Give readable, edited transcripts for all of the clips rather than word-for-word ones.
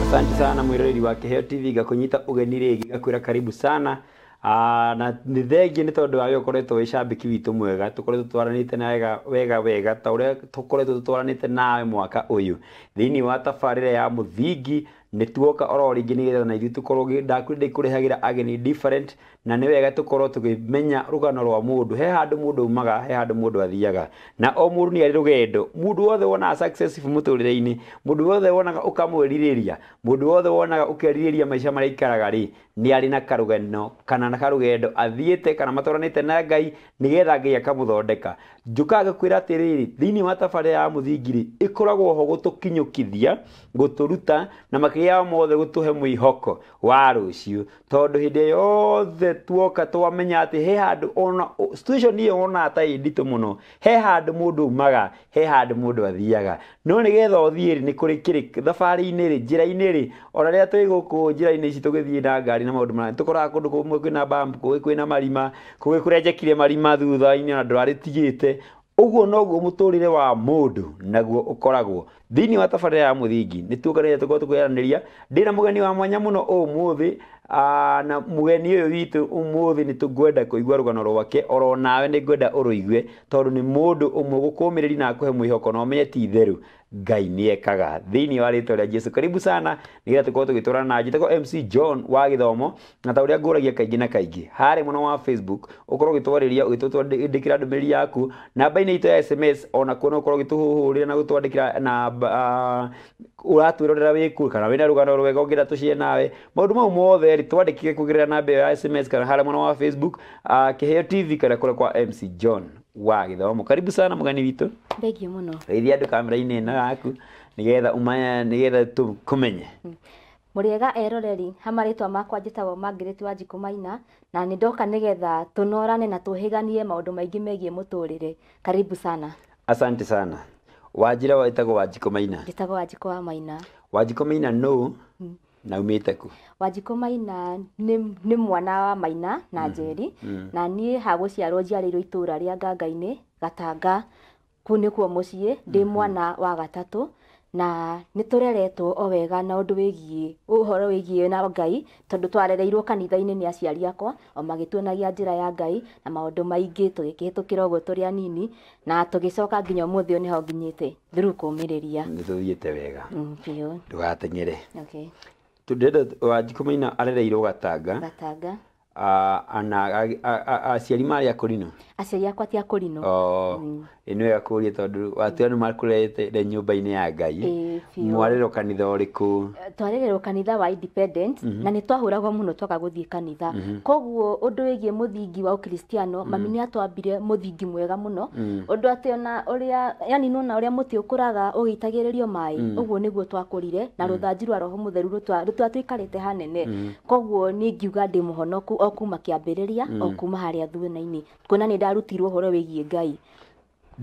Asante sana mwiroreri wa Kiheo TV, ngakunyita ugeni rĩngĩ, ngakwĩra karibu sana. Na nĩ thengiũ nĩ tondũ wawe ũkoretwo wĩ cambĩki witũ mwega, tũkoretwo twaranĩte na wega wega wega ta ũrĩa tũkoretwo tũtwaranĩte nawe mwaka ũyũ thĩinĩ wa tabarĩra ya Mũthingi. Nĩ tuoka oro rĩngĩ nĩgetha na ithuĩ tũkorwo ndakwĩra ndĩkũrehagĩra ageni different, na nĩ wega tũkorwo tũkĩmenya rũgano rwa mũndũ. He handũ mũndũ umaga, he handũ mũndũ athiaga, na o mũndũ nĩ arĩ rũgendo. Mũndũ wothe wonaga successful mũtũrĩre-inĩ, mũndũ wothe wonaga ũkamwĩrirĩria, mũndũ wothe wonaga ũkerirĩria maica marĩa aikaraga rĩ, nĩ arĩ na karũgano kana na karũgendo athiĩte kana matwaranĩte na Ngai nĩgetha Ngai akamũthondeka. Njũkaga ngakwĩra atĩrĩrĩ, thĩinĩ wa tabarĩra ya Mũthingi rĩ, ĩkoragwo ho gũtũkinyũkithia, gũtũruta, na makĩria ya mothe gũtũhe mwĩhoko wa rũciũ, tondũ hĩndĩ yothe tuoka twamenya atĩ he handũ ona situation ĩyo wonaga ta ĩ nditũ mũno, he handũ mũndũ umaga, he handũ mũndũ athiaga. No nĩgetha ũthiĩ rĩ, nĩ kũrĩ kĩrĩ thabarĩ-inĩ rĩ, njĩra-inĩ rĩ, ona rĩrĩa twĩ gũkũ njĩra-inĩ ici tũgĩthiĩ na ngari na maũndũ marĩa tũkoraga kũndũ kũmwe kwĩna bump, kũngĩ kwĩna marima, kũngĩ kũrenjekire marima thutha-inĩ ona ndũrarĩtigĩte. Ũguo noguo mũtũrĩre wa mũndũ naguo ũkoragwo. Thĩinĩ wa tabarĩra ya Mũthingi nĩ tuoka nĩgetha tũkorwo tũkĩaranĩria. Ndĩna mũgeni wa mwanya mũno ũmũthĩ, na mũgeni ũyũ witũ ũmũthĩ nĩ tũngwenda kũigua rũgano rwake, oro nawe nĩ ngwenda ũrũigue, tondũ nĩ mũndũ ũmwe gũkũmĩrĩria na akũhe mwĩhoko na ũmenye ti itherũ Ngai nĩ ekaga thĩinĩ wa rĩtwa rĩa Jesu. Karibu sana nĩgetha tũkorwo tũgĩtwarana na njĩtagwo MC John wa gĩthomo, na ta ũrĩa ngũragia kaingĩ na kaingĩ harĩ mwena wa Facebook ũkorwo ũgĩtwarĩria, ũgĩtwandĩkĩra ndũmĩrĩri yaku namba-inĩ itũ ya SMS, ona kuo no ũkorwo ũgĩtũhũrĩra na gũtwandĩkĩra na ũratwĩrorera wĩkũ, kana wĩna rũgano rwega ũngĩenda tũshare nawe. Maũndũ mau mothe rĩ, twandĩkĩre kũgerera namba ĩyo ya SMS kana harĩa mwena wa Facebook, Kiheo TV kana kũrĩa kwa MC John wa gĩthomo. Karibu sana mũgeni witũ. Thengiũ mũno. Geithia andũ kamera-inĩ ĩno yaku nĩgetha umanye, nĩgetha tũkũmenye. Mũrĩega eroreri, ha marĩtwa makwa njĩtagwo Margaret Wanjikũ Maina, na nĩ ndoka nĩgetha tũnorane na tũhĩganie maũndũ maingĩ megiĩ mũtũrĩre. Karibu sana. Asante sana. Wanjĩra wĩtagwo Wanjikũ Maina? Njĩtagwo Wanjikũ wa Maina. Wanjikũ Maina nũ na umĩte kũ? Wanjikũ Maina nĩ mwana wa Maina na Njeri, na niĩ ha gũciarwo njiarĩirwo itũra rĩa Nganga-inĩ, Gatanga, kũu nĩkuo mũciĩ, ndĩ mwana wa gatatũ, na nĩ tũreretwo o wega na ũndũ wĩgiĩ ũhoro wĩgiĩ na Ngai, tondũ twarereirwo kanitha-inĩ nĩ aciari akwa, o magĩtuonagia njĩra ya Ngai na maũndũ maingĩ, tũgĩkĩhĩtũkĩra ũguo tũrĩ anini, na tũgĩcoka nginya ũmũthĩ ũyũ nĩho nginyĩte through kũũmĩrĩria. Nĩ tũthiĩte wega. Biũ. Ndũgateng'ere. Okay. Tũndĩrenda Wanjikũ Maina arereirwo Gatanga. Gatanga. Na aciari marĩ akũrinũ? Aciari akwa ti akũrinũ. Oh, nĩ wega kũũria tondũ watuĩra nĩ makũrerete nyũmba-inĩ ya Ngai. Ĩĩ, biũ. Mwarererwo kanitha ũrĩkũ? Twarererwo kanitha wa Independent, na nĩ twahũragwo mũno twaga gũthiĩ kanitha. Koguo ũndũ wĩgiĩ mũthingi wa ũkristiano, mami nĩ atwambire mũthingi mwega mũno, ũndũ atĩ ona ũrĩa, yani nĩwona ũrĩa mũtĩ ũkũraga ũgĩitagĩrĩrio maĩ, ũguo nĩguo twakũrire, na rũthanju rwa Roho Mũtheru rũtwatũikarĩte hanene. Koguo niĩ ngiuga ndĩ mũhonoku o kuma kĩambĩrĩria, o kuma harĩa thunainĩ, kuona nĩ ndarutirwo ũhoro wĩgiĩ Ngai.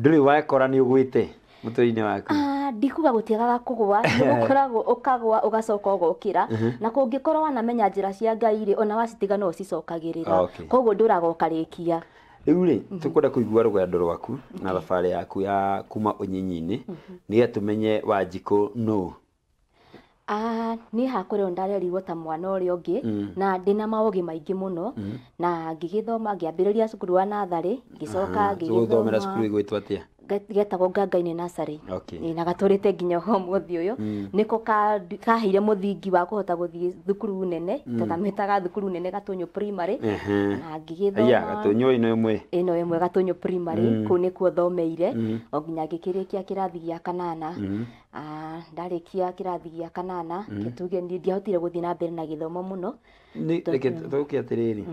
Ndũrĩ wekora nĩ ũgwĩte mũtũrĩre-inĩ waku? Ndikuga gũtiagaga kũgũa, nĩgũkoragwo ũkagũa ũgacoka ũgokĩra, na kũngĩkorwo wanamenya njĩra cia Ngai rĩ, ona wacitiga no ũcicokagĩrĩra. Koguo ndũraga ũkarĩkia. Rĩu rĩ, tũkwenda kũigua rũgendo rwaku na thabarĩ yaku ya kuma ũnyinyi-inĩ, nĩgetha tũmenye Wanjikũ nũ. Niĩ hakũrĩrwo ndarerirwo ta mwana ũrĩa ũngĩ, na ndĩna maũgĩ maingĩ mũno, na ngĩgĩthoma, ngĩambĩrĩria cukuru wa natharĩ, ngĩcoka ngĩgĩthoma. Ũgũthomera cukuru ĩgwĩtwo atĩa? Getagwo Nganga-inĩ Nursery. Na gatũrĩte nginya ũmũthĩ ũyũ. Nĩko kaheire mũthingi wa kũhota gũthiĩ thukuru nene, tũkamĩtaga thukuru nene Gatũnyũ Primary. Na ngĩgĩthoma. Aya, Gatũnyũ ĩno ĩmwe. Ĩno ĩmwe Gatũnyũ Primary, kũu nĩkuo thomeire, o nginya ngĩkĩrĩkia kĩrathi gĩa kanana. Ndarĩkia kĩrathi gĩa kanana, tuge niĩ ndiahotire gũthiĩ na mbere na gĩthomo mũno. Nĩ, reke tũke atĩrĩrĩ.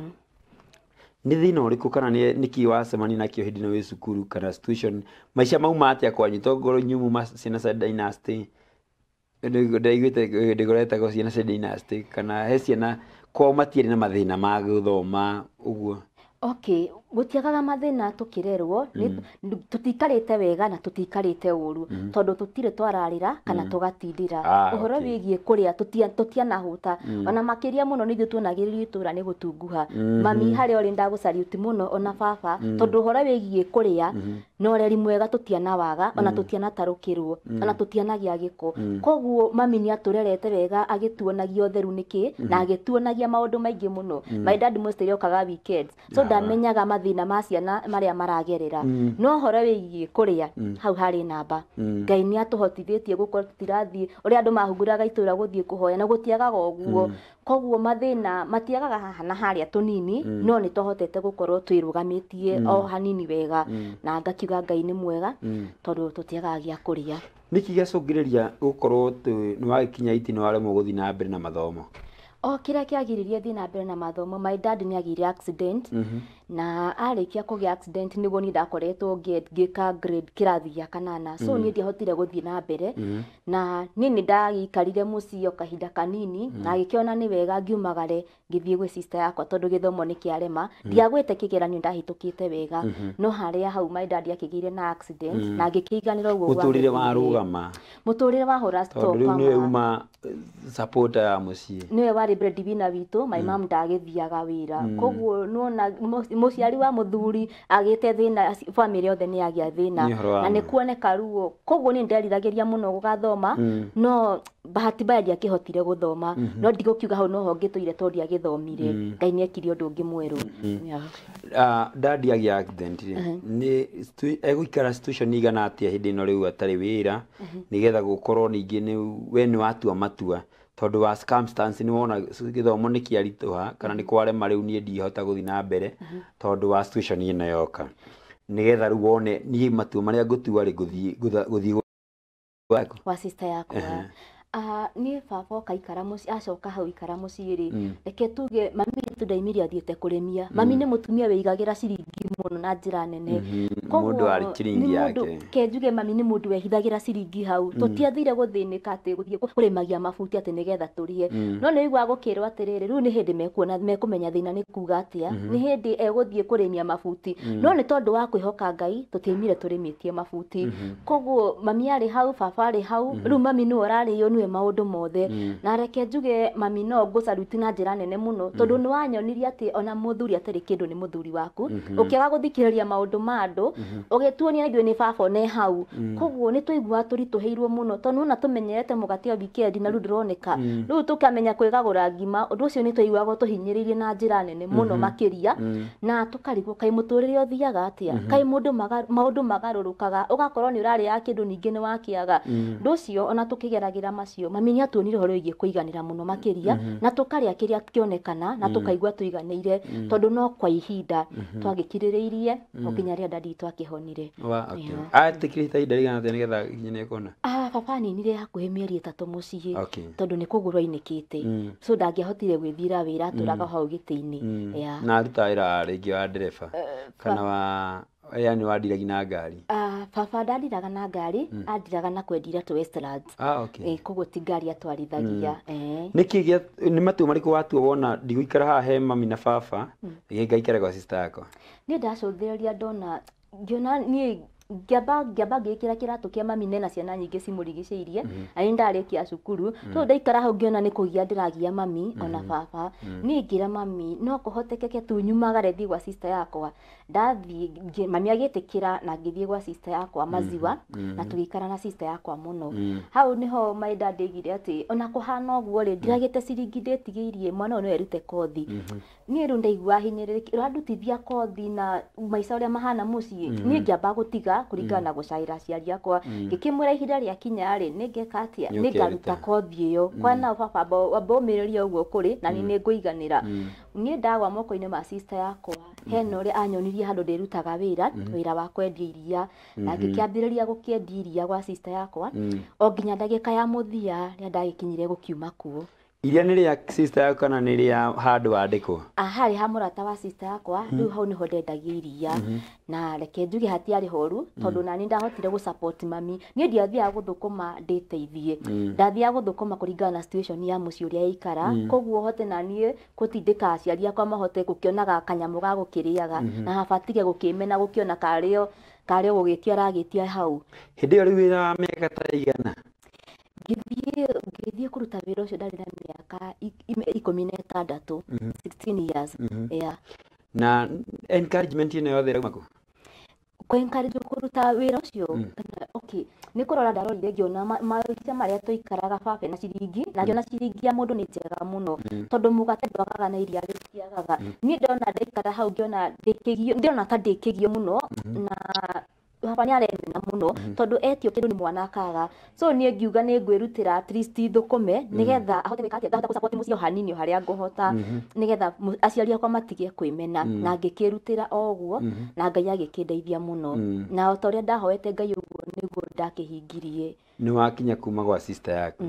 Nĩ thĩna ũrĩkũ kana nĩ kĩ wacemania nakĩo hĩndĩ ĩno wĩ cukuru kana situation maica mauma atĩa kwanyu, to ngorwo inyuĩ muma ciana cia dynasty? Ndaiguĩte hĩndĩ ĩrĩa ciana cia dynasty, kana he ciana kwao matiarĩ na mathĩna ma gũthoma ũguo? Okay, Gũtiagaga mathĩna tũkĩrerwo, tũtikarĩte wega na tũtikarĩte ũru, tondũ tũtirĩ twararĩra kana tũgatindĩra. Ũhoro wĩgiĩ kũrĩa tũtianahũta, ona makĩria mũno nĩ ithuĩ tuonagĩrĩrio itũra nĩ gũtunguha. Mami harĩa ũrĩ ndagũcariuti mũno ona baba, tondũ ũhoro wĩgiĩ kũrĩa na ũreri mwega tũtianawaga, ona tũtianatarũkĩrwo, ona tũtianagĩa gĩko. Koguo mami nĩ atũrerete wega, agĩtuonagia ũtheru nĩkĩ na agĩtuonagia maũndũ maingĩ mũno. My dad mostly okaga weekends, so ndamenyaga mathĩna ma ciana marĩa maragerera. No ũhoro wĩgiĩ kũrĩa hau harĩ namba, Ngai nĩ atũhotithĩtie gũkorwo tũtirathiĩ ũrĩa andũ mahunguraga itũra gũthiĩ kũhoya, na gũtiagaga ũguo. Koguo mathĩna matiagaga haha na harĩa tũnini, no nĩ tũhotete gũkorwo twĩrũgamĩtie o hanini wega, na ngakiuga Ngai nĩ mwega tondũ tũtiagaga gĩa kũrĩa. Nĩkĩ gĩacũngĩrĩria gũkorwo nĩ wagĩkinya itĩ nĩ waremwo gũthiĩ na mbere na mathomo? O kĩrĩa kĩagiririe thiĩ na mbere na mathomo, my dad nĩ agĩire accident, na arĩkia kũgĩa accident nĩguo niĩ ndakoretwo ngĩka grade kĩrathi gĩa kanana, so niĩ ndiahotire gũthiĩ na mbere. Na niĩ nĩ ndagĩikarire mũciĩ o kahinda kanini, na agĩkĩona nĩ wega ngiumagare ngĩthiĩ gwĩ sister yakwa, tondũ gĩthomo nĩ kĩarema. Ndiagwĩte kĩgeranio, ndahĩtũkĩte wega, no harĩa hau my dad akĩgĩire na accident na ngĩkĩiganĩra ũguo. Mũtũrĩre warũgama. Mũtũrĩre wahũra stop. Tondũ rĩu nĩwe uma supporter ya mũciĩ. Nĩwe warĩ breadwinner witũ. My mom ndagĩthiaga wĩra, koguo nĩwona mũciari wa mũthuri agĩte thĩna, family yothe nĩ yagĩa thĩna na nĩ kuoneka ruo. Koguo niĩ nderiragĩria mũno gũgathoma, no bahati mbaya ndiakĩhotire gũthoma. No ndigũkiuga hau noho ngĩtũire tondũ ndiagĩthomire, Ngai nĩ ekire ũndũ ũngĩ mwerũ. Dadi agĩa accident rĩ, nĩ egũikara situation igana atĩa hĩndĩ ĩno rĩu atarĩ wĩra, nĩgetha gũkorwo ningĩ nĩ we nĩ watua matua tondũ wa circumstance, nĩ wona gĩthomo nĩ kĩaritũha kana nĩ kwarema, rĩu niĩ ndihota gũthiĩ na mbere tondũ wa situation ĩno yoka, nĩgetha rĩu wone niĩ matua marĩa ngũtua rĩ, ngũthiĩ wa sister yakwa. Niĩ baba oka ikara mũciĩ, acoka hau ikara mũciĩ rĩ, reke tuge mami witũ ndaimire athiĩte kũrĩmia. Mami nĩ mũtumia wĩigagĩra ciringi mũno na njĩra nene. Mũndũ warĩ ciringi yake. Ke njuge mami nĩ mũndũ wehithagĩra ciringi hau. Tũtiathire gũthĩnĩka atĩ gũthiĩ kũrĩmagia mabuti atĩ nĩgetha tũrĩe. No nĩ ũiguaga gũkĩrwo atĩrĩrĩ, rĩu nĩ hĩndĩ mekuona mekũmenya thĩna nĩ kuga atĩa, nĩ hĩndĩ egũthiĩ kũrĩmia mabuti. No nĩ tondũ wa kwĩhoka Ngai tũtiaimire tũrĩmĩtie mabuti. Koguo mami arĩ hau, baba arĩ hau, rĩu mami nĩwe ũrarĩo nĩwe maũndũ mothe. Na reke njuge mami no ngũcaruti na njĩra nene mũno, tondũ nĩ wanyonirie atĩ ona mũthuri atarĩ kĩndũ nĩ mũthuri waku. Ũkĩaga gũthikĩrĩria maũndũ ma andũ, ũgĩtuonia ithuĩ nĩ baba one hau. Koguo nĩ twaiguaga tũritũhĩirwo mũno, tondũ nĩwona tũmenyerete mũgate o weekend na rĩu ndũroneka. Rĩu tũkamenya kwĩgagũra ngima, ũndũ ũcio nĩ twaiguaga tũhinyĩrĩirie na njĩra nene mũno makĩria, na tũkarigwo kaĩ mũtũrĩre ũthiaga atĩa, kaĩ mũndũ maũndũ magarũrũkaga, ũgakorwo nĩ ũrarĩaga kĩndũ ningĩ nĩ wakĩaga. Ũndũ ũcio ona tũkĩgeragĩra macio, mami nĩ atuonire ũhoro wĩgiĩ kũiganĩra mũno makĩria, na tũkarĩa kĩrĩa kĩonekana na tũkaigua tũiganĩire, tondũ no kwa ihinda twagĩkirĩrĩirie o nginya rĩrĩa dadi witũ akĩhonire. Atĩkĩrĩte ihinda rĩigana atĩa nĩgetha nginya nĩekuona? Baba aninire hakuhĩ mĩeri 3 mũciĩ, tondũ nĩ kũgũrũ ainĩkĩte, so ndangĩahotire gwĩthiĩra wĩra, atũraga hau gĩtĩ-inĩ. Na aruta wĩra rĩngĩ wa ndereba kana wa yani wandiragi na ngari? Baba ndandiraga na ngari, andiraga na kwendia iratũ Westlands. Koguo ti ngari atwarithagia. Nĩkĩ nĩ matua marĩkũ watua wona ndigũikara haha he mami na baba, ngaikare gwa sister yakwa? Niĩ ndacũthĩrĩria ndona ngĩona niĩ ngĩamba ngĩkĩra kĩratũ kĩa mami nena ciana nyingĩ cimũrigicĩirie, na nĩ ndarĩkia cukuru, so ndaikara hau ngĩona nĩ kũgia ndĩragia mami ona baba. Niĩ ngĩra mami no kũhotekeke tu nyumagare thiĩ gwa sister yakwa. Ndathiĩ mami agĩtĩkĩra na ngĩthiĩ gwa sister yakwa maziwa, na tũgĩikara na sister yakwa mũno. Hau nĩho my dad aigire atĩ ona kũhana ũguo rĩ, ndiragĩte ciringi ndĩtigĩirie mwana ũyũ no erute kothi. Niĩ rĩu ndaigua hinyĩrĩrĩki, ũrandutithia kothi na maica ũrĩa mahana mũciĩ. Niĩ ngĩamba gũtiga kũringana na gũcaĩra aciari akwa. Ngĩkĩmwĩra ihinda rĩakinya rĩ, nĩ ngeka atĩa, nĩ ngaruta kothi ĩyo. Kwa nao baba amba ũmĩrĩrie ũguo kũrĩ na niĩ nĩngũiganĩra. Niĩ ndagwa moko-inĩ ma sister yakwa, hena ũrĩa anyonirie handũ ndĩrutaga wĩra, wĩra wa kwendia iria, na ngĩkĩambĩrĩria gũkĩendia iria gwa sister yakwa o nginya ndagĩka ya mũthia rĩrĩa ndagĩkinyire gũkiuma kuo. Iria nĩ rĩa sister yaku kana nĩ rĩa handũ wandĩkwo? Harĩ ha mũrata wa sister yakwa, rĩu hau nĩho ndendagia iria. Na reke njuge hatiarĩ horu, tondũ nani ndahotire gũ support mami. Niĩ ndiathiaga gũthũkũma ndĩteithie, ndathiaga gũthũkũma kũringana na situation ya mũciĩ ũrĩa ikara, koguo hote naniĩ gũtindĩka aciari akwa mahote gũkĩonaga kanyamũ ga gũkĩrĩaga, na habatige gũkĩmena gũkĩona karĩo karĩo gũgĩtia aragĩtia hau. Hĩndĩ ĩyo rĩu wĩra wa mĩaka ta igana? Ngĩthiĩ kũruta wĩra ũcio ndarĩ na mĩaka 16, 16 years. Yeah. Na encouragement ĩno yothe ĩrauma kũ? Kũ encourage kũruta wĩra ũcio? Okay, nĩ kũrora ndarorire ngĩona maica marĩa tũikaraga baba na ciringi, na ngĩona ciringi ya mũndũ nĩ njega mũno, tondũ mũgate ndwagaga na iria rĩtiagaga. Niĩ ndona ndaikara hau ngĩona ndĩkĩgio, ndĩrona ta ndĩkĩgio mũno, na baba nĩ aremena mũno, tondũ etio kĩndũ nĩ mwana akaga. So niĩ ngiuga nĩ ngwĩrutĩra at least thũkũme, nĩgetha ahote gwĩka atĩa, ngahota gũ support mũciĩ o hanini o harĩa ngũhota, nĩgetha aciari akwa matige kwĩmena. Na ngĩkĩrutĩra o ũguo, na Ngai agĩkĩndeithia mũno, na o ta ũrĩa ndahoete Ngai ũguo nĩguo ndakĩhingirie. Nĩ wakinya kuma gwa sister yaku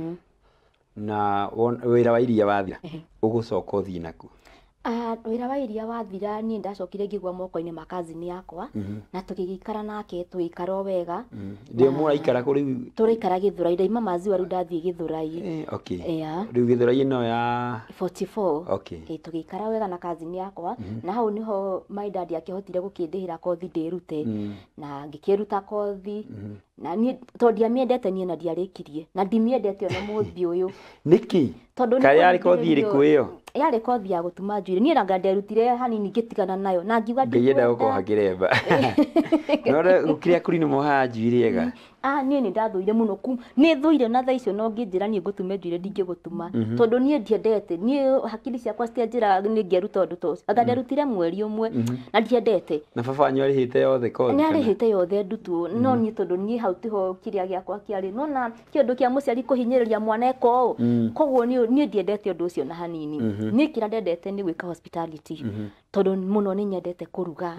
na wĩra wa iria wathira, ũgũcoka ũthiĩ naku? Wĩra wa iria wathira, niĩ ndacokire ngĩgwa moko-inĩ ma cousin yakwa, na tũgĩgĩikara nake, tũgĩikara o wega. Ndĩ mũraikara kũ rĩu? Tũraikara Gĩthũrai. Ndaima maziwa, rĩu ndathiĩ Gĩthũrai. Okay. Yeah. Rĩu Gĩthũrai ĩno ya 44. Okay. Tũgĩikara wega na cousin yakwa, na hau nĩho my dad akĩhotire gũkĩndĩhĩra kothi ndĩrute, na ngĩkĩruta kothi, na niĩ tondũ ndiamĩendete niĩ, na ndiarĩkirie, na ndimĩendete ona mũthĩ ũyũ. Nĩkĩ? Tondũ nĩ Kaĩ yarĩ kothi ĩrĩkũ ĩyo? Yarĩ kothi ya gũtuma njuĩrĩ. Niĩ nanga nderutire hanini ngĩtigana nayo, na ngiuga Ngai enda ndikwenda. gũkoha kĩremba no gũkĩrĩa kũri nĩ mohaga njuĩrĩ ega. Niĩ nĩ ndathũire mũno nĩ thũire, na thaa icio no ngĩnjĩra niĩ ngũtume njuĩrĩ, ndingĩgũtuma, tondũ niĩ ndiendete. Niĩ hakiri ciakwa citianjĩra nĩ ngĩeruta ũndũ ta ũcio. Anga nderutire mweri ũmwe na ndiendete. Na baba wanyu arĩhĩte yothe kothi? Nĩ Kana? Arĩhĩte yothe ndutwo, no niĩ tondũ niĩ hau tiho kĩrĩa gĩakwa kĩarĩ, nona kĩũndũ kĩa mũciari kũhinyĩrĩria mwana eka ũũ. Koguo niĩ ndiendete ũndũ ũcio na hanini. Niĩ kĩrĩa ndendete nĩ gwĩka hospitality, tondũ mũno nĩ nyendete kũruga.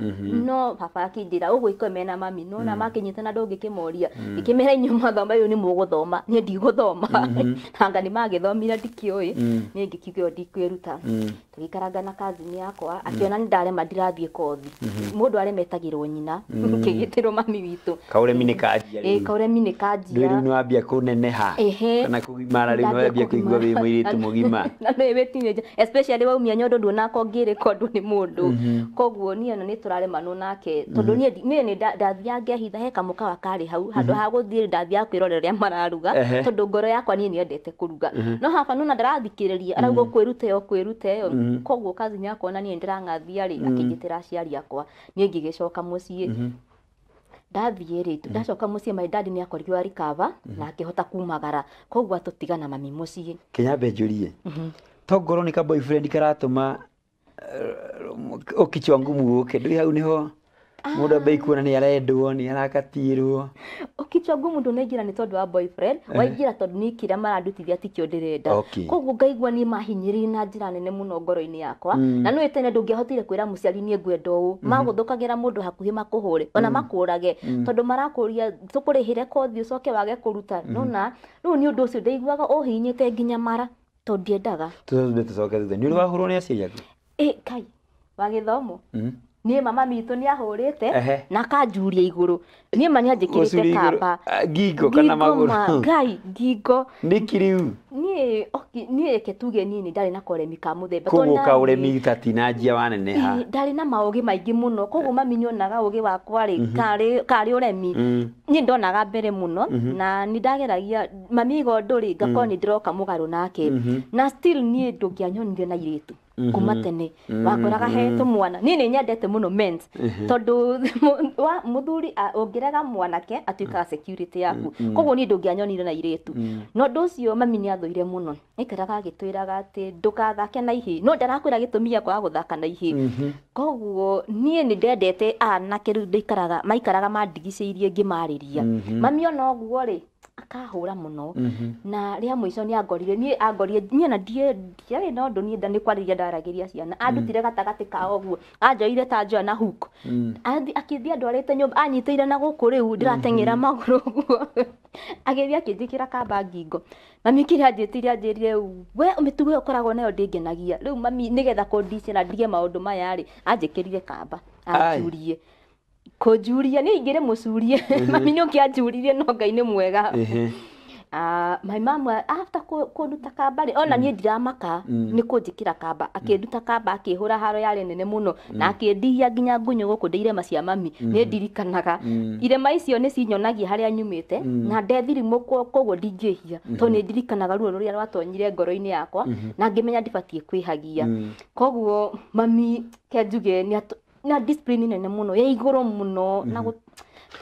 No baba akĩnjĩra ũgwĩka mena mami, nona makĩnyitana, ndũngĩkĩmoria. Ngĩkĩmera inyuĩ mwathoma rĩu nĩ mũgũthoma, niĩ ndigũthoma. Anga nĩ magĩthomire ndikĩũĩ. Niĩ ngĩkiuga ĩyo ndikwĩruta. Tũgĩikaranga na cousin yakwa, akĩona nĩ ndarema, ndirathiĩ kothi. Mũndũ aremetagĩrwo nyina, ngĩgĩtĩrwo mami witũ. Kaũremi nĩ kanjia. Ĩ, Rĩu kaũremi nĩ ndũĩ kanjia. Rĩu nĩ wambia kũneneha kana kũgimara, rĩu nĩ wambia kũigua wĩ mũirĩtu mũgima. Na nĩ wĩ teenager, especially waumia nyondo, nduona kongĩrĩka ũndũ nĩ mũndũ. Koguo niĩ ona nĩ tũraremanwo nake, tondũ niĩ nĩ ndathiaga ngehitha he kamũkawa karĩ hau. Handũ ha gũthiĩ, ndathiaga kwĩrorera ũrĩa mararuga, tondũ ngoro yakwa niĩ nĩendete kũruga. No haba nona ndarathikĩrĩria, arauga ũkwĩruta ĩyo, ũkwĩruta ĩyo. Koguo cousin yakwa ona niĩ nĩndĩrang'athia rĩ, akĩnjĩtĩra aciari akwa. Niĩ ngĩgĩcoka mũciĩ. Ndathiĩ rĩ, ndacoka mũciĩ, my dad nĩ akorirwo arikava na akĩhota kumagara, koguo atũtigana mami mũciĩ. Kĩnyambe njũrie, to ngorwo nĩ ka boyfriend karatũma ũkichwa ngumu gũke? Ndũĩ hau nĩho mũndũ ambe kuona nĩ arendwo, nĩ arakatiĩrwo. Ũkichwa ngumu ndũnaingĩra nĩ tondũ wa boyfriend, waingĩra tondũ niĩ kĩrĩa marandutithia tikĩo ndĩrenda. Koguo ngaigua niĩ mahinyĩrĩirie na njĩra nene mũno ngoro-inĩ yakwa. Na nĩũĩ tene ndũngĩahotire kwĩra mũciari niĩ ngwenda ũũ, magũthũkagĩra mũndũ hakuhĩ makũhũre ona makũrage, tondũ marakũria tũkũrĩhĩre kothi ũcoke wage kũruta. Nona rĩu nĩ ũndũ ũcio ndaiguaga ũhinyĩte nginya mara, tondũ ndiendaga. Tũthambe tũcoke thutha, nĩ ũrĩ wahũrwo nĩ aciari aku? Ĩ kai wa gĩthomo. Niĩ mama mitũ nĩ ahũrĩte na akanjuria igũrũ. Niĩ ma nĩ anjĩkĩrĩte Gũcuria igũrũ, kamba. Ah, ngingo kana Ngingo ma, magũrũ? Ngai, ngingo. Nĩkĩ rĩu? Niĩ okay, niĩ reke tuge niĩ nĩ ndarĩ na koremi ka mũthemba. Koguo Tondũ kaũremi tatinanjia waneneha. Ĩ, ndarĩ na maũgĩ maingĩ mũno, koguo mami nĩonaga ũgĩ wakwa rĩ karĩ ũremi. Niĩ ndonaga mbere mũno, na nĩ ndageragia mami iga ũndũ rĩ, ngakorwo nĩ ndĩroka mũgarũ nake. Na still niĩ ndũngĩanyonire na irĩtu kuma tene, wakoraga he tũmwana. Niĩ nĩ nyendete mũno mens, tondũ mũthuri ũngĩrega mwanake atuĩkaga security yaku. Koguo niĩ ndũngĩanyonire na irĩtu. Na ũndũ ũcio mami nĩ athũire mũno, aikaraga agĩtwĩraga atĩ ndũgathake na ihĩĩ, no ndarakwĩra gĩtũmi gĩa kwaga gũthaka na ihĩĩ. Koguo niĩ nĩ ndendete anake. Rĩu ndaikaraga maikaraga mandigicĩirie ngĩmarĩria. Mami ona ũguo rĩ, akahũra mũno, na rĩa mũico nĩ angorire niĩ, angorire niĩ na ndiarĩ na ũndũ. Niĩ nĩ kwarĩria ndaragĩria ciana, andutire gatagatĩ kao ũguo, anjoire ta njoya na hook. Akĩthiĩ andwarĩte nyũmba, anyitĩire na gũkũ, rĩu ndĩrateng'era magũrũ ũguo. Agĩthiĩ akĩnjĩkĩra kamba ngingo. Mami kĩrĩa anjĩtire anjĩrire we mĩtugo ĩyo ũkoragwo nayo ndĩngenagia. Rĩu mami nĩgetha kũndicĩra ndige maũndũ maya rĩ, anjĩkĩrire kamba anjurie. Kũnjuria niĩ ingĩrĩ mũcurie. Mami nĩ ũkĩ anjuririe no Ngai nĩ mwega. My mom after kũnduta kamba rĩ, ona niĩ ndiramaka nĩ kũnjĩkĩra kamba, akĩnduta kamba akĩhũra haro yarĩ nene mũno na akĩndihia nginya ngunyũ gũkũ ndĩ irema cia mami. Nĩ ndirikanaga irema icio nĩ cinyonagia harĩa nyumĩte na ndethirimũ koguo ndingĩhia tondũ nĩ ndirikanaga ruo rũrĩa rwatonyire ngoro-inĩ yakwa na ngĩmenya ndibatiĩ kwĩhagia. Koguo mami ke njuge na discipline nene mũno ya igũrũ mũno na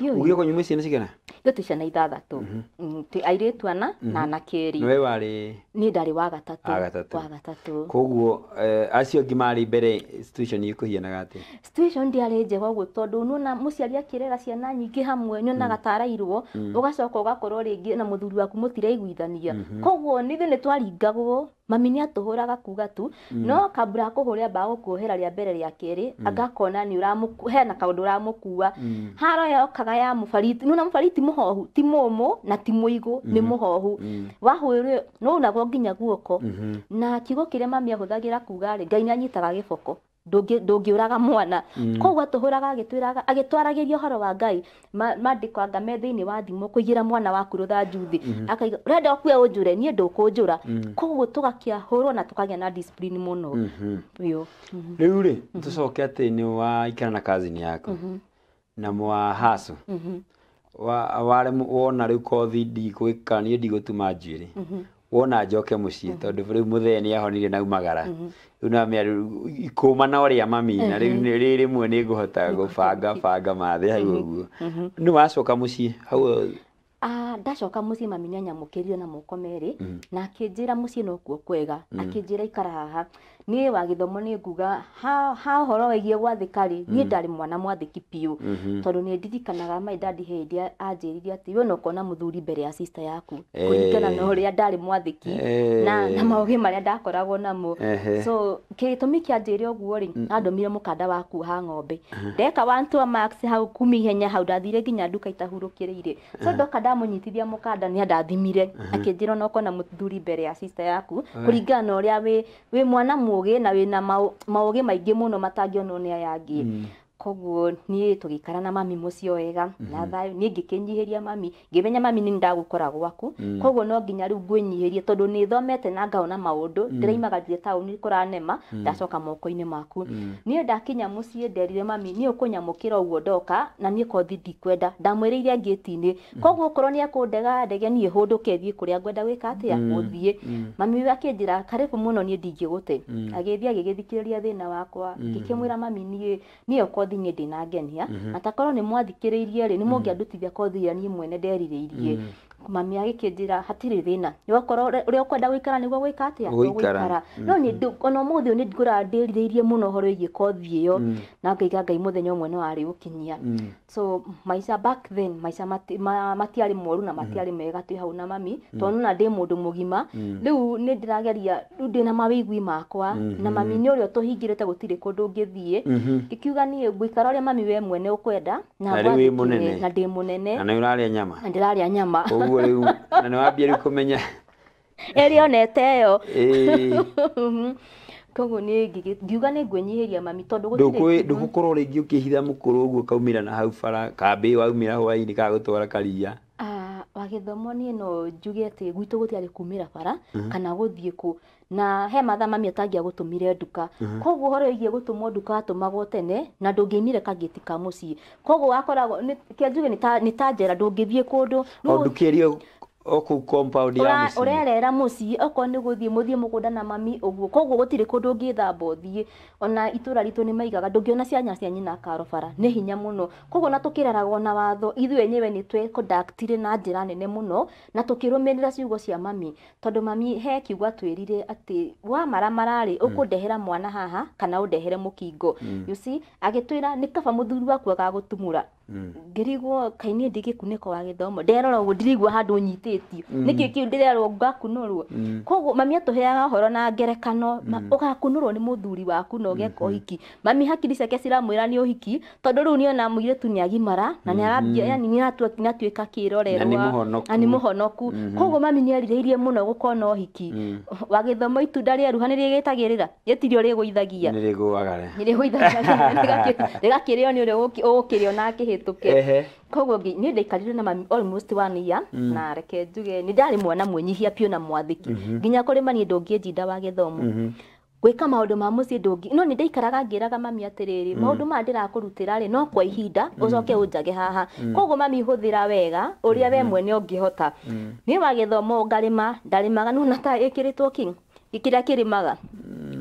Ugire kwanyu mwĩ ciana cigana? Ithuĩ twĩ ciana ithathatũ. Twĩ airĩtu ana na anake erĩ. Nĩwe warĩ? Niĩ ndarĩ wa gatatũ. Wa gatatũ. Wa gatatũ. Koguo acio angĩ marĩ mbere situation ĩkũhianaga atĩa? Situation ndĩarĩ njega ũguo tondũ nĩwona mũciari akĩrera ciana nyingĩ hamwe nĩonaga ta arairwo, ũgacoka ũgakorwo rĩngĩ na mũthuri waku mũtiraiguithania. Koguo ithuĩ nĩ twaringagwo, mami nĩ atũhũraga kuga tu, no kabla akũhũre ambaga gũkuohera rĩa mbere rĩa kerĩ, agakona nĩ hena kaũndũ ũramũkua. Haro yokaga ya mũbariti, nĩwona mũbariti mũhohu, ti mũmũ na ti mũigũ, nĩ mũhohu. Wahũrwo no unagwo nginya guoko. Na kiugo kĩrĩa mami ahũthagĩra kuga rĩ, Ngai nĩ anyitaga gĩboko. Ndũngĩũraga mwana. Koguo atũhũraga agĩtwĩraga agĩtwaragĩria ũhoro wa Ngai, maandĩko anga me thĩinĩ wa thimũ kũigĩra mwana waku rũthanju thĩ. Akaiga ũrenda ũkue ũnjũre, niĩ ndũkũnjũra. Koguo tũgakĩahũrwo na tũkagĩa na discipline mũno. Biũ. Rĩu rĩ, tũcoke atĩ nĩ waikara na cousin yaku na mwa hacu wona rĩu kothi ndigwĩka niĩ ndigũtuma njuĩrĩ, wona njoke mũciĩ tondũ rĩu mũthee nĩ ahonire na umagara rĩu namenya rĩu ikũma na ũrĩa mami na rĩu rĩ rĩmwe nĩ ngũhota gũbanga banga mathĩ hau ũguo. Nĩ wacoka mũciĩ hau? Ndacoka mũciĩ mami nĩ anyamũkĩrire na moko merĩ na akĩnjĩra mũciĩ nokuo kwega, akĩnjĩra ikara haha. Niĩ wa gĩthomo nĩ nguga ha ũhoro wĩgiĩ gwathĩka rĩ, niĩ ndarĩ mwana mwathĩki biũ tondũ nĩ ndirikanaga my dad hĩndĩ anjĩrire atĩ we no ũkona mũthuri mbere ya sister yaku kũringana na ũrĩa ndarĩ mwathĩki na maũgĩ marĩa ndakoragwo namo. So gĩtũmi kĩa njĩre ũguo rĩ, andũmire mũkanda wa kuoha ng'ombe, ndeka one two max hau kuma ihenya hau ndathire nginya nduka itahurũkĩrĩire. So ndoka ndamũnyitithia mũkanda nĩ andathimire akĩnjĩra ona ũkona mũthuri mbere ya sister yaku kũringana na ũrĩa wĩ mwana mũgĩ na wĩna maũgĩ maingĩ mũno matangĩonwo nĩ aya angĩ. Koguo niĩ tũgĩikara na mami mũciĩ o wega na thayũ. Niĩ ngĩkĩnyihĩria mami, ngĩmenya mami nĩ ndagũkora gwaku, koguo no nginya rĩu ngwĩnyihĩrie tondũ nĩ thomete na ngaona maũndũ. Ndĩraimagarire taũni kũranema, ndacoka moko-inĩ maku. Niĩ ndakinya mũciĩ nderire mami niĩ ũkũnyamũkĩra ũguo ndoka na niĩ kothi ndikwenda, ndamwĩrĩire ngĩti-inĩ, koguo okorwo nĩ ekũndega ndege niĩ hũndũke thiĩ kũrĩa ngwenda gwĩka atĩa gũthiĩ. Mami akĩnjĩra karibu mũno, niĩ ndingĩgũte. Agĩthiĩ agĩgĩthikĩrĩria thĩna wakwa, ngĩkĩmwĩra mami niĩ kothi niĩ ndĩnangenia na takorwo nĩ mwathikĩrĩirie rĩ, nĩ mũngĩandutithia kothi ĩrĩa niĩ mwene nderirĩirie. Mami agĩkĩnjĩra hatirĩ thĩna, okorwo ũrĩa ũkwenda gũikara nĩguo gwĩka atĩa Gũikara. No niĩ ona ũmũthĩ ũyũ nĩ ngũraga ndĩrirĩirie mũno ũhoro wĩgiĩ kothi ĩyo na ngaiga Ngai mũthenya ũmwe no arĩũkinyia. So maica back then maica matiarĩ moru na matiarĩ mega twĩ hau na mami tondũ nona ndĩ mũndũ mũgima rĩu nĩ ndĩrageria rĩu ndĩna mawĩigwi makwa na mami nĩ ũrĩa ũtũhingĩrĩte gũtirĩ kũndũ ũngĩthiĩ. Ngĩkiuga niĩ ngũikara ũrĩa mami we mwene ũkwenda na rĩu wĩ mũnene. Na ndĩ mũnene na nĩ ũrarĩa nyama na ndĩrarĩa nyama. Koguo rĩu na nĩ wambia rĩu kũmenya ĩrĩa onete ĩyo. Koguo niĩ ngiuga nĩ ngwĩnyihĩria mami tondũ gũtirĩ ndũgũkorwo rĩngĩ ũkĩhitha mũkũrũ ũguo kaumĩra na hau bara kambĩ waumĩra hwaĩ-inĩ kana gũtwara karia. Wagĩthomo niĩ no njuge atĩ gwitũ gũtiarĩ kumĩra bara kana gũthiĩ kũ na he mathaa mami atangĩagũtũmire nduka. Koguo ũhoro wĩgiĩ gũtũmwo nduka watũmagwo tene na ndũngĩaimire kangĩti ka mũciĩ, koguo wakoragwo kĩa njuge nĩ ta njera, ndũngĩthiĩ kũndũ. O nduka ĩrĩa o kũu compound ya mũciĩ ũrerera mũciĩ, okorwo nĩ gũthiĩ mũthiĩ mũgũnda na mami ũguo. Koguo gũtirĩ kũndũ ũngĩthamba ũthiĩ, ona itũra ritũ nĩ maigaga ndũngĩona ciana cia nyina karo bara nĩ hinya mũno. Koguo na tũkĩreragwo na watho ithuĩ enyewe nĩ tweconductire na njĩra nene mũno na tũkĩrũmĩrĩra ciugo cia mami tondũ mami he kiugo atwĩrire atĩ wamaramara rĩ ũkũndehera mwana haha kana ũndehere mũkingo. You see, agĩtwĩra nĩ kaba mũthuri waku agagũtumũra Ngĩrigwo kaĩ niĩ ndĩ gĩkunĩko wa gĩthomo, nderora ũguo ndirigua handũ nyitĩtio, nĩkĩ kĩu ndĩrerwo ngakunũrwo. Koguo mami atũheaga ũhoro na ngerekano, ũgakunũrwo nĩ mũthuri waku na ũgeka ũhiki. Mami hakiri ciake ciramwĩra nĩ ũhiki, tondũ rĩu nĩona mũirĩtu nĩagimara na nĩarambia, yani nĩatuĩka kĩrorerwa Na nĩ mũhonoku. Na nĩ mũhonoku. Koguo mami nĩerirĩirie mũno gũkona ũhiki. Wa gĩthomo itunda rĩeruha nĩrĩgĩtagĩrĩra, gĩtirĩ rĩgũithagia. Nĩ rĩgũaga. Nĩrĩgũithagia rĩgakĩrĩo nĩ ũrĩa ũgũkĩrĩo na akĩhĩtũke. Koguo niĩ ndaikarire na mami almost 1 year, na reke njuge nĩ ndarĩ mwana mwĩnyihia biũ na mwathĩki. Nginya kũrĩma niĩ ndũngĩnjinda wa gĩthomo. Gwĩka maũndũ ma mũciĩ ndũngĩ, no nĩ ndaikaraga ngĩraga mami atĩrĩrĩ, maũndũ maya ndĩrakũrutĩra rĩ, no kwa ihinda ũcoke ũnjage haha. Koguo mami hũthĩra wega ũrĩa we mwene ũngĩhota. Niĩ wa gĩthomo ngarĩma, ndarĩmaga nĩwona ta ĩkĩrĩtwo kĩ kĩrĩa kĩrĩmaga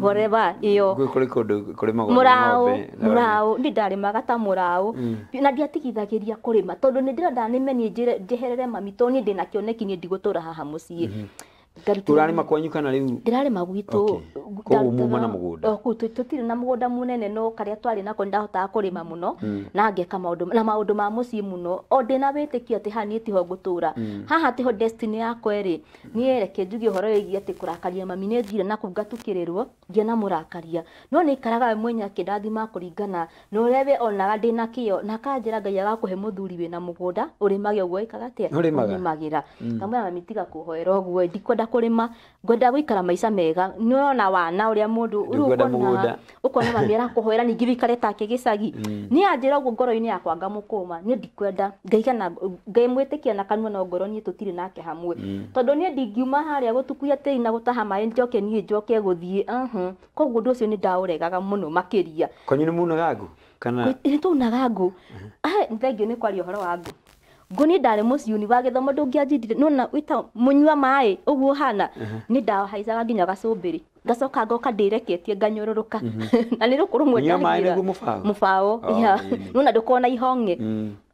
whatever ĩyo Kũrĩ kũndũ kũrĩmagwo nĩ mũraũ ng'ombe. Mũraũ niĩ ndarĩmaga ta mũraũ na ndiatigithagĩria kũrĩma tondũ nĩ ndĩrenda nĩme niĩ njeherere mami, tondũ niĩ ndĩna kĩoneki niĩ ndigũtũra haha mũciĩ. Ngarutĩra Ũrarĩma kwanyu kana rĩu? Ndĩrarĩma gwitũ. Okay. Koguo muma na mũgũnda? O kũu tũtirĩ na mũgũnda mũnene, no karĩa twarĩ nako nĩndahotaga kũrĩma mũno na ngeka maũndũ na maũndũ ma mũciĩ mũno, o ndĩna wĩtĩkio atĩ haha niĩ tiho ngũtũra, haha tiho destiny yakwa ĩrĩ. Niĩ reke njuge ũhoro wĩgiĩ atĩ kũrakaria mami, nĩ thire na kũu ngatukĩrĩrwo ngĩona mũrakaria, no nĩ ikaraga we mwenye akĩndathima kũringana na ũrĩa we onaga ndĩna kĩo, na akanjĩra Ngai agakũhe mũthuri wĩna mũgũnda ũrĩmage ũguo ĩkaga atĩa Ũrĩmaga? Ũrĩmagĩra. Ngamwĩra mami tiga kũhoera ũguo, ndikwenda kũrĩma, ngwenda gũikara maica mega. Nĩ ũrona wana ũrĩa mũndũ rĩu Ndũkwenda mũgũnda. Ũkona mami arakũhoera ningĩ wĩikare take gĩcagi. Niĩ anjĩra ũguo ngoro-inĩ yakwa ngamũkũma, niĩ ndikwenda, ngaigana ngaimwĩtĩkia na kanua no ngoro niĩ tũtirĩ nake hamwe, tondũ niĩ ndingiuma harĩa gũtukuia tĩri na gũtaha maĩ njoke niĩ njoke gũthiĩ. Koguo ũndũ ũcio nĩ ndaũregaga mũno makĩria. Kwanyu nĩ munaga ngũ kana? Nĩ tunaga ngũ. Thengiũ nĩ kwaria ũhoro wa ngũ. Ngũ niĩ ndarĩ mũciuni wa gĩthomo, ndũngĩanjindire nona wĩta mũnyua maĩ ũguo ũhana, nĩ ndahaicaga nginya gacũmbĩrĩ, ngacoka ngoka ndĩreketie nganyũrũrũka na nĩ rũkũ rũmwe. Kũnyua maĩ Ndagira. nĩguo mũbaũ? Mũbaũ. Oh, Yeah. ĩni. Nona ndũkona ihong'e.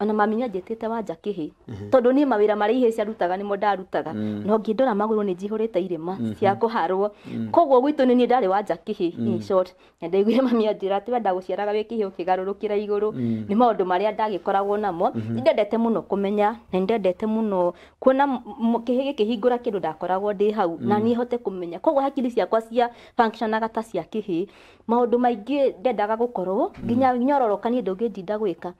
Ona mami nĩanjĩtĩte wanja kĩhĩ, tondũ niĩ mawĩra marĩa ihĩ ciarutaga nĩmo ndarutaga, no ngĩndora magũrũ nĩ njihũrĩte irĩma cia kũharwo. Koguo gwitũ nĩ niĩ ndarĩ wanja kĩhĩ in short, na ndaiguire mami anjĩra atĩ wenda gũciaraga wĩ kĩhĩ ũkĩgarũrũkĩra igũrũ. Nĩ maũndũ marĩa ndagĩkoragwo namo. Nĩ ndendete mũno kũmenya na nĩ ndendete mũno kuona kĩhĩ gĩkĩhingũra kĩndũ, ndakoragwo ndĩ hau na niĩ hote kũmenya. Koguo hakiri ciakwa cia functionaga ta cia kĩhĩ. Maũndũ maingĩ ndendaga gũkorwo nginya nyororoka niĩ ndũngĩndinda gwĩka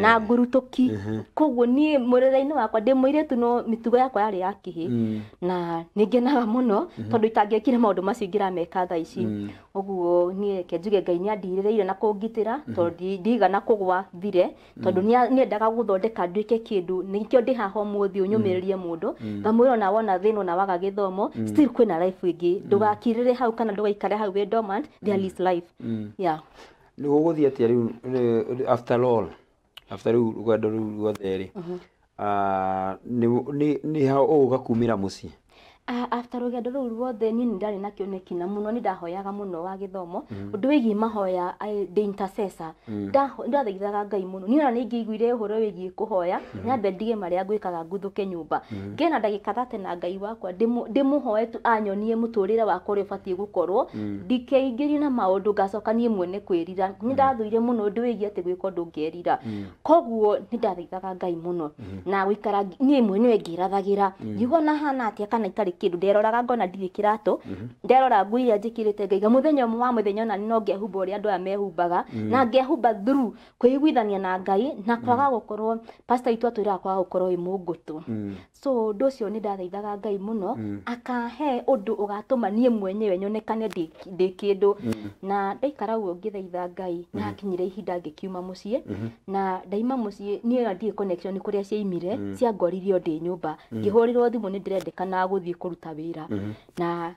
na ngurutũki. Koguo niĩ mũrĩre-inĩ wakwa ndĩ mũirĩtu, no mĩtugo yakwa yarĩ ya kĩhĩ, na nĩ ngenaga mũno tondũ itangĩekire maũndũ macio ingĩrameka thaa ici. Ũguo niĩ reke njuge Ngai nĩ andirĩrĩire na kũngitĩra, tondũ ndigana kũgwa thire, tondũ nĩendaga gũthondeka nduĩke kĩndũ. Nĩkĩo ndĩ haha ũmũthĩ ũyũ nyũmĩrĩrie mũndũ, ngamwĩra ona wona thĩna ona waga gĩthomo, still kwĩna life ĩngĩ. Ndũgakirĩre hau kana ndũgaikare hau wĩ dormant, there is life, yeah. Nĩ gũgũthiĩ atĩa rĩu after all, after rĩu rũgendo rũu ruothe rĩ, nĩ ha ũgũka kumĩra mũciĩ? After rũgendo rũu ruothe niĩ nĩ ndarĩ na kĩoneki na mũno nĩ ndahoyaga mũno wa gĩthomo ũndũ wĩgiĩ mahoya. Ndĩ intercessor. Ndathaithaga Ngai mũno. Niĩ ona nĩ ingĩaiguire ũhoro wĩgiĩ kũhoya, nyambe ndige marĩa ngwĩkaga, nguthũke nyũmba ngĩe na ndagĩka 30 na Ngai wakwa, ndĩmũhoe tu anyonie mũtũrĩre wakwa ũrĩa ũbatiĩ gũkorwo, ndikeingĩrie na maũndũ ngacoka niĩ mwene kwĩrira. Nĩ ndathũire mũno ũndũ wĩgiĩ atĩ gwĩka ũndũ ngerira. Koguo nĩ ndathaithaga Ngai mũno na gũikara niĩ mwenyewe ngĩrathagĩra ngiuga ona hana atĩa kana itarĩ kĩndũ. Nderoraga ngona ndirĩ kĩratũ, nderora nguo iria njĩkĩrĩte, ngaiga mũthenya ũmwe wa mũthenya ona no ngehumba ũrĩa andũ aya mehumbaga, na ngehumba through kwĩiguithania na Ngai na kwaga gũkorwo pastor witũ atwĩraga kwaga gũkorwo wĩ mũngũtũ. So ũndũ ũcio nĩ ndathaithaga Ngai mũno akahe ũndũ ũgatũma niĩ mwenyewe nyonekane ndĩ kĩndũ. Na ndaikara ũguo ngĩthaitha Ngai, na hakinyire ihinda ngĩkiuma mũciĩ. Na ndaima mũciĩ niĩ ona ndirĩ connection kũrĩa ciaimire, ciangorire o ndĩ nyũmba ngĩhũrĩrwo thimũ nĩ ndĩrendekana gũthiĩ kũruta wĩra. Na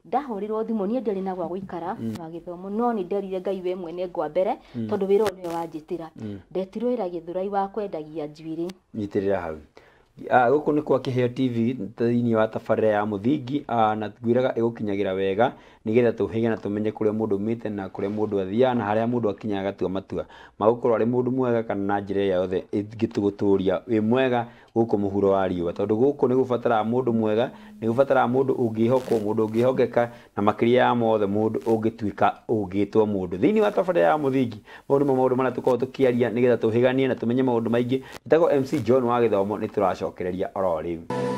ndahũrĩrwo thimũ, niĩ ndiarĩ na gwa gũikara wa gĩthomo, no nĩ nderire Ngai we mwene ngwa mbere, tondũ wĩra ũyũ nĩwe wanjĩtĩra. Ndetirwo wĩra Gĩthũrai wa kwendagia njuĩrĩ. Nyitĩrĩra hau. Gũkũ nĩ kwa Kĩheo TV thĩinĩ wa tabarĩra ya mũthingi, na ngwĩraga ĩgũkinyagĩra wega nĩgetha tũhĩge na tũmenye kũrĩa mũndũ aumĩte na kũrĩa mũndũ athiaga na harĩa mũndũ akinyaga agatua matua ma gũkorwo arĩ mũndũ mwega kana na njĩra ĩrĩa yothe ĩngĩtũgũtũria wĩ mwega gũkũ mũhuro wa riũa, tondũ gũkũ nĩ gũbataraga mũndũ mwega, nĩ gũbataraga mũndũ ũngĩhokwo, mũndũ ũngĩhokeka, na makĩria ya mothe mũndũ ũngĩtuĩka ũngĩtwo mũndũ. Thĩinĩ wa tabarĩra ya mũthingi, mau nĩmo maũndũ marĩa tũkoragwo tũkĩaria nĩgetha tũhĩganie na tũmenye maũndũ maingĩ. Njĩtagwo MC John wa Gĩthomo, nĩ tũracokereria oro rĩu.